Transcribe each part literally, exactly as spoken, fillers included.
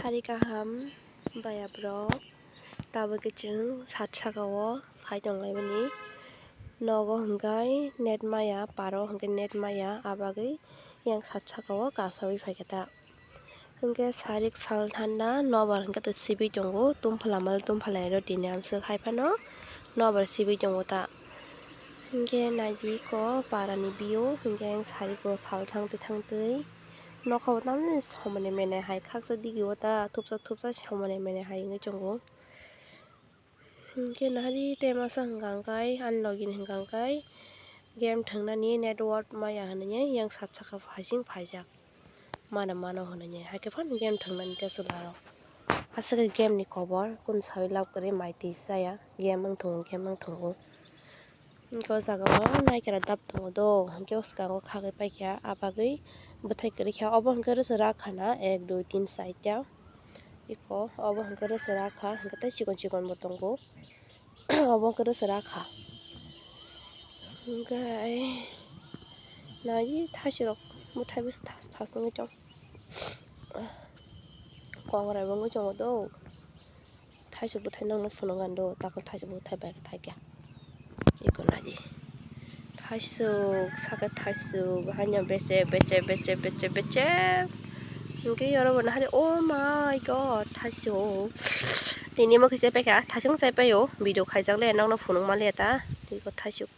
Sari kaham baya borok, tabuk khe chwng sat saka o phai tong lai mani. Nogo hwnkhe net maya, paro hwnkhe net maya, abagwi yang sat saka o kasawi phaikha ta. Hwnkhe sarik sal thanda nobar hwnkhe to sibwi tongo, tumphala mal tumphala ero tini amswk hai phano nobar sibwi tongo ta. Hwnkhe naidi ko parani view, hwnkhe yang sarik o sal thangtwi thangtwi. Nokha bo tamni somani mene hai khaksa digi o ta thupsa thupsa somani mene hai wngwi tongo. Hwnkhe nahari tei masa hwnkha hwnkhe ani logi ni hwnkha hwnkhe game thwngnani network maya hwnwi yang sat saka phaising phaijak mano mano hwnwi hai khe phano game thwngnani tei chwla rok aswk game ni kobor kunu sawi lab kwrwi mai twi chaya game wng thungo game wng thungo. Hwnkhe o jaga o naikhe dap tongo do, hwnkhe o swkango khagwi paikha, ah bagwi bwthai kwrwikha, obo hwnkhe rwchwra khana ek dui tin charta, eko obo hwnkhe rwchwra kha, hwnkhe tei chikon chikon bo tongo, obo hwnkhe rwchwra kha, hwnkhe nai thaisirok bwthai bwswk thas thas wngwi tong, kongrai bo wngwi tongo do. Thaisuk bwthai nokno phunukgwi do, takhu thaisuk bwthai bai khe thaikha. Eko naidi. Thaisuk, saka thaisuk, haino beche, beche, beche, beche, beche. Hwnkhe oro bo nahari, oh my God, thaisuk. Tini omo khe chai paikha, thaisuk chai paio, video khaijak le, nokno phunuk manliya ta, tei bo thaisuk.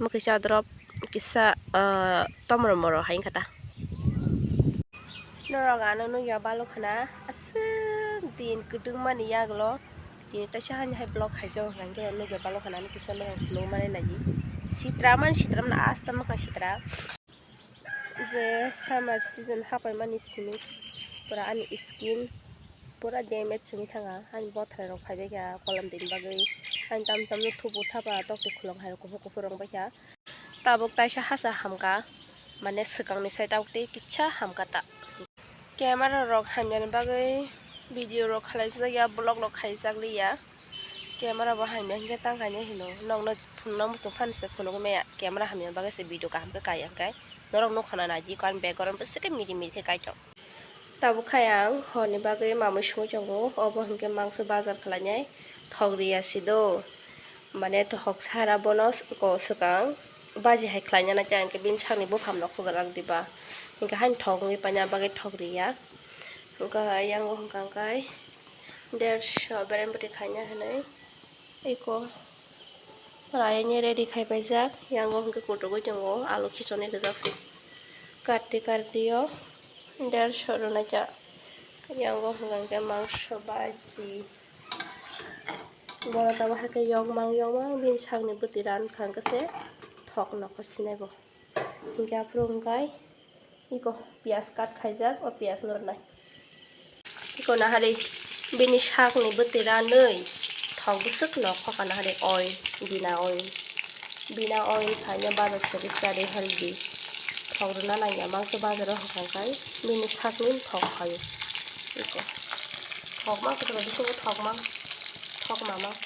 Omo kisa drop kisa, ah, tomoro moro hai wngkha ta. Norok ano nukya balok khana aswk din kwdwngmani yagulo tini teisa hani hai vlog khaijak hwnkhe nukya balok khana ani kisa norok nukmani nai sitra mani sitra mani asta mokha sitra. Je summer season hapaimani simi pura ani skin pura damage wngwi thangkha, ani bothrai rok phaibaikha kolom tini bagwi, ani tam tamno thubu thapa tokti khulok hai rok kuphur kuphur wngbaikha. Tabuk taisa hasa hamkha, mane swkangni sai tabuk tei kisa hamkha ta. Camera rok hamyani bagwi video rok khalaijak ya, vlog rok khaijak liya. Camera bo hamya hinkhe tang khainai hino. Nokno phunukna muchung phano se phunugwi maya. Camera hamya bagwi se video kaham khe kaiya hinkhe. Norok nukha na naidi ko ani background bwswk khe midi midi khe kaitor. Tabuk khai ang horni bagwi mamui songwi tongo. Obo hinkhe mangso bazar khlainai thok riya si do. Mane thok sara bono ko swkang baji hai khlaina nai khe bini sakni buphang no khograk diba. Hinkhe haino thok wngwi paina bagwi thok riya. Hinkhe yang o hinkha khe. Derso berem bwtwi khaina hinwi eko raini ready khai paijak, yango hwnkhe kuchugwi tongo, alu khichonwi rijak se karti karti o derso rwnaikha, yango hwnkhe mangso baji, borok tabuk haikhe yokmang yokmang bini sakni bwtwi rankha hwnkhe se thok nokho sinai bo. Hinkhe aphuru hwnkhe eko piyaj cut khaijak, o piyaj no rwnai. Eko nahari bini sakni bwtwi ranwi thok bwswk no khoka nahari oil, bina oil. Bina oil khaina bazar sari sari healthy. Thok rwna nangya mangso bazaro hwnkha khe bini sakni thok khaio. Eko thok mangso bisingo thok mang, thok mamang.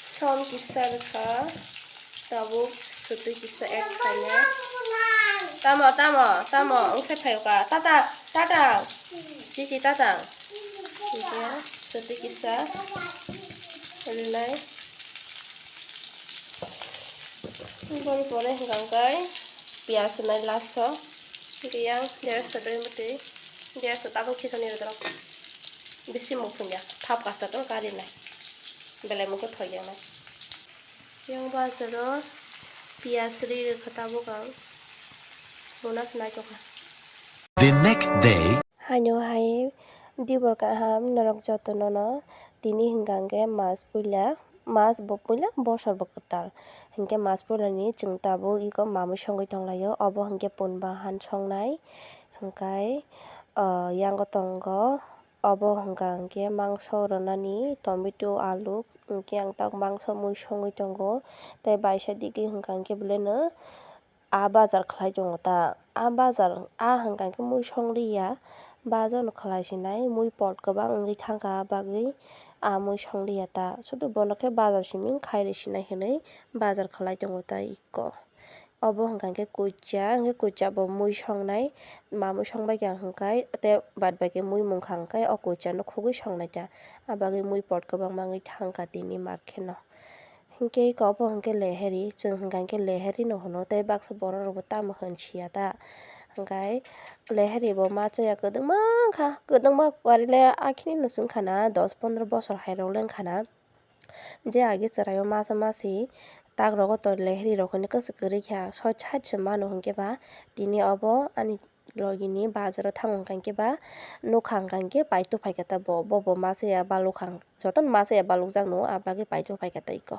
Som kisa rwkha. Tabuk swtwi kisa add khaina. Tamo, tamo, tamo, wngsa phaio ka. Tata, tata. Chichi tata. Hinkhe swtwi kisa rwnai. Boni pore hwnkha khe piyaj rwnai last o. Hinkhe yang derso doi mwtwi. Derso tabuk khichonwi rwdorok. Bisi mukhungya. Thap kasta tong karinai. Belai mukhe thoiya nai. Yang bazaro piyaj ri rwkha tabuk ang. Mona se naithokha. The next day. Haino hai dibor kaham norok jotono no tini hwnkha hwnkhe mas puila, mas bo puila bosor bo kwtal. Hinkhe mas puilani chwng tabuk eko mamui songwi tonglaio, obo hinkhe punba han songnai. Hinkhe, ah, yango tongo. Obo hwnkha hwnkhe mangso rwnani tomato, alu, hwnkhe ang tak mangso mui songwi tongo. Tei baisa digi hwnkha hwnkhe belai no ah bazar khlai tongo ta. Ah bazar ah hwnkha hwnkhe mui songliya, bazar no khlai sinai mui pot kwbang wngwi thangkha, ah bagwi ah mui songliya ta. Sudu bono khe bazar simi khai rw sinai hinwi bazar khlai tongo ta eko. Obo hwnkha khe kuicha, hwnkhe kuicha bo mui songnai, ma mui songbai kha hwnkhe tei baad baki mui mungkha hwnkhe o kuicha no khugui songnai ta, abagwi mui pot kwbangma wngwi thangkha tini mat kheno. Hinkhe eko obo hwnkhe leheri, chwng hwnkha khe leheri no hwno tei baksa borok rokbo tamo hwn siya ta. Hwnkhe leheri bo ma chaya kwdwngma wngkha, kwdwngma kwrwi le akhini no chwngkha na dos pondro bosor hai rok le wngkha na. Je age chwraio masa masi tak rogo to lehri rok hinwi kwchwk kwrwi kha, soi sait se mano hinkhe ba tini obo ani logini bazaro thango hinkhe ba nukha hinkhe paito phaikha ta bo, bo bo masa ya balukha, jotono masa ya balukjak no abagwi paito phaikha ta eko.